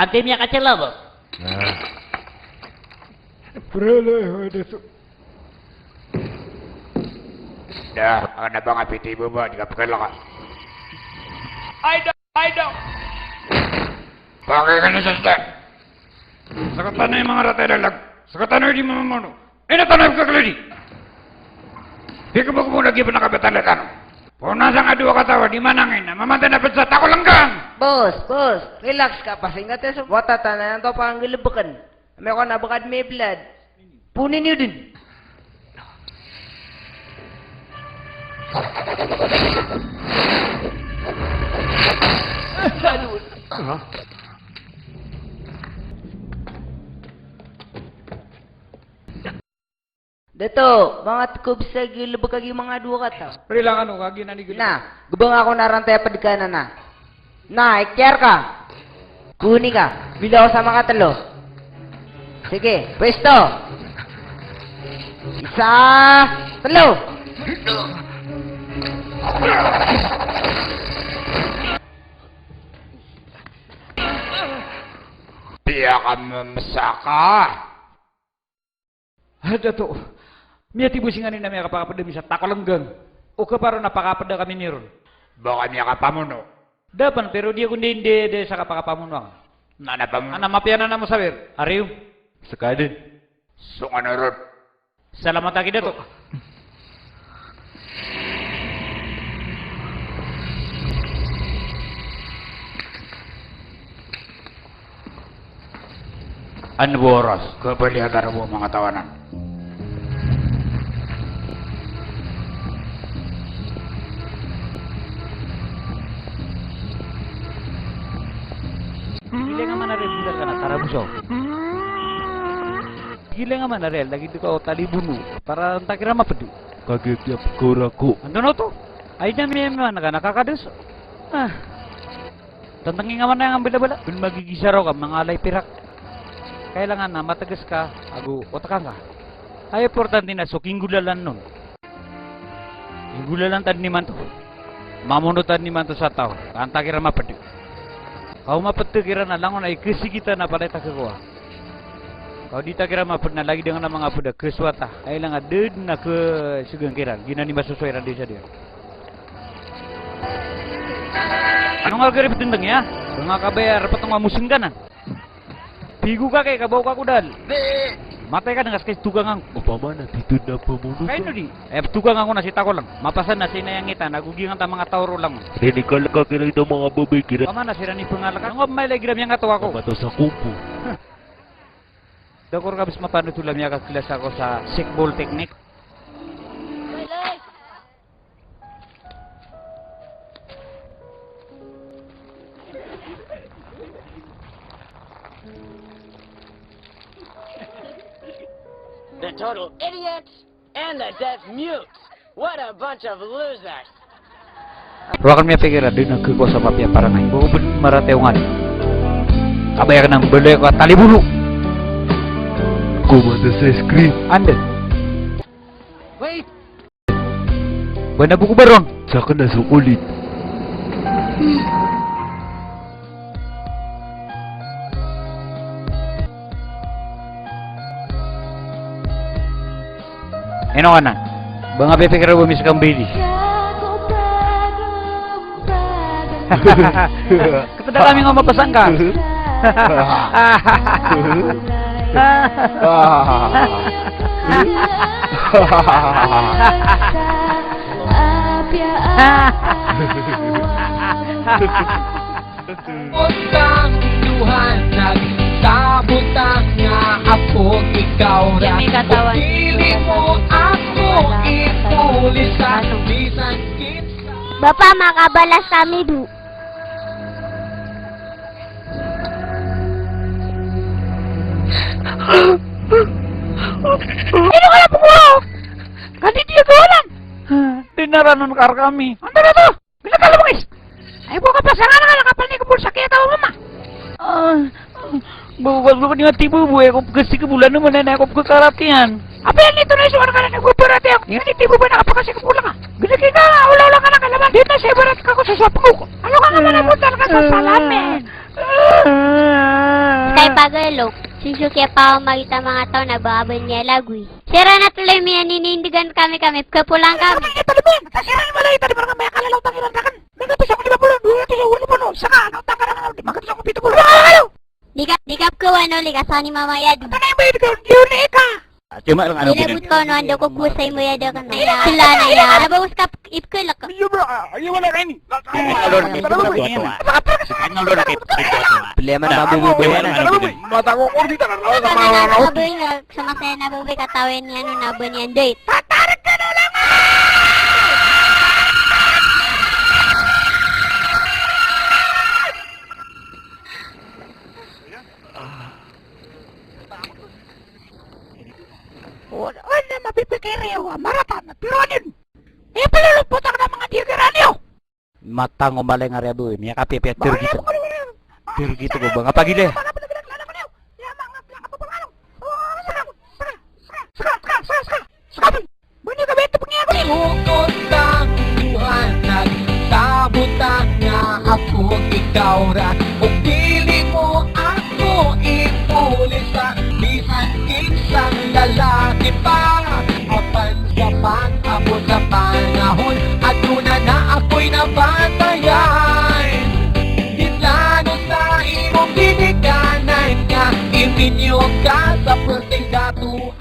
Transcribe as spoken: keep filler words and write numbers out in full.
Antai miyakacalabo? Ah. Prele, wada so. Da, ana ba nga piti baba, di ka pkhalaka. Ay, da, ay, da. Pagay ka na sa sta. Sakatano i manga rata i lalag. Sakatano i di mamamono. Ino tano i pkhakladi? Di ka ba ko muna giya pn a kabatan tano. Pona sa nga dowa kataw a di manangin a mamantay na pd sa Takolenggang. Boss, boss, relax ka, pasingat iyo so wata tano, anto pa nggalbkn. Amay ko na bkad may blood. Puni niyo dn. Dato, mangat ko bs a galbk a giya manga dowa kataw. Rilang ano ka, giya na ni galbk. Na, gbang ako na rantay a pd ka na na. Na, ikhtiar ka. Koni ka, bila ko sa makatlo. Sige, pwesto. Isa, tlo. Piyakam-, msaka. Ha, Dato. Miyatibo singanin a miyakapakapd ami sa Takolenggang. O kaparo na pakapd kami niron. Ba ka miyakapamono? Da pn, pero di ako ndindindi sa kapakapamono angka. Na, na pamono. Ana mapiya na na mosawir. Ariyo. Ska dn. Songan orod. Salamat aki, Dato. An boros, kapaliatan bo manga tawanan. Gilay nga mana rel, gilay nga mana rel, lagid ka o talibono, para antaa kiran mapd. Kagiya kiya pkaorako. Antonaa oto? Ay, dn miyaman ka na kakades. Ah. Tantangin nga man a aya nga mbalabala. Dn magigisaraw ka, manga alay pirak. Kailangan na matgs ka ago otk angka. Aya importante na so kinggolalan on. Inggolalan ta dn imanto. Mamono ta dn imanto sa taw. Ka antaa kiran mapd. Ka o mapd kiran a langon a ikasigitan a palaya ta khakowa. Ka o di ta kiran mapd na lagid angka na manga pd a khasowat a. Kailangan da dn a khasgn kiran. Giyanan i masosowa iran di sa diyan. Ano nga lagid i ptndng iyan? Ba nga kabaya a rptong a mosing ka nan. Pigo ka kay kabaw ka ko dal. Matay ka dn ka ska i tokang angko. Opama na titho dn a pamono ka. Kaino di? Aya ptokang angko na si Takoleng. Mapasad na si Inay Angita na gogiyang ta manga taw ron langon. Rinikal ka kiran i manga babay kiran. Opama na siran i pngalk ka. Ngop may lagid a miyangkatowa ko. Mata sa kompo. Dakor ka bs mapanotol a miyakaklas ako sa sikbol teknik. The total idiots and the deaf mutes. What a bunch of losers. Roo akn miyapikir a da dn a khakowa sa mapiya a parangay. Ba ko pd marata i onga dn. Kabaya akn a mbalay ko a talibono. Ko mata sa ice cream. Anda. Wait. Ba na bo ko baron. Sakn na so kolit. Ino ka na? Ba nga pipikir o ba miskambili? Kpda kami nga mapasang ka. Yan, may katawan. Bapa, makabalas kami bo. Ino ka na pngoro? Kadi di a kawalan. Di na ranon ka rkami. Antonaa oto? Bila ka lomangis. Ay, bo ka pasangan ka na kapal ni kbol sa kiyataw a mama. Ah, ah, bo, bo, bo, di nga tibo, bo, eh, ko pkhasikbolan mo na, na, ko pkhakaratiyan. Apa yan ito na isuan ka na, ko paratiyan. Yan, tibo ba na kapakasikbol ka? Bila ki ka, ula-ula ka na kalaman. Di na sa ibarat ka ko sa suwap ko. Ano ka naman ang puntal ka sa salamin? Kay pagalok, sisok iya pa o magita manga taw na ba aben iya lagoy. Siran a toloy miyan inindigan kami kami, pkapolang kami. Ay, taloy miyan, ta siran i malay, ta di ba nga maya kalalaw tangiran raken. Magatos ako lima polo, dowa ratos ako walo polo, saka, na utang ka na nga, magatos ako pito polo. Di ka, di ka pkawan o lika sa ni Mama Yadu. Tanay ba yun ka, di yun ka. Ati ma lang ano. Ilabot ko no ando ko kusay mo yada ka na ya. Sila na ya. Aba, uskap ipkelek. Iya ba? Iya wala ka ini. Ano lon ka ipkelek? Ano lon ka ipkelek? Beliya man babu, beliya man. Mata ko ko di ta na. Sabi nga, samasaya na babu, katawen niyan, no, na ba niyan date. Tatarek ka na lang. Wala, wala mapipikir iyo, marata na pironin. Ipalulupot ako ng mga digira niyo. Matang o malay nga riya bo, miyakapipiya, tirgito. Tirgito ko ba nga pagile. Bukod sa buwan, nagsabutan nga ako ikaw ra. O dili mo ako ipulisa, bisan kinsang lalaki pa. Apan sa pag-abot sa panahon, aduna na ako'y nabatayan. Di plano sa imong ginikanan nga iminyo ka sa perting dato.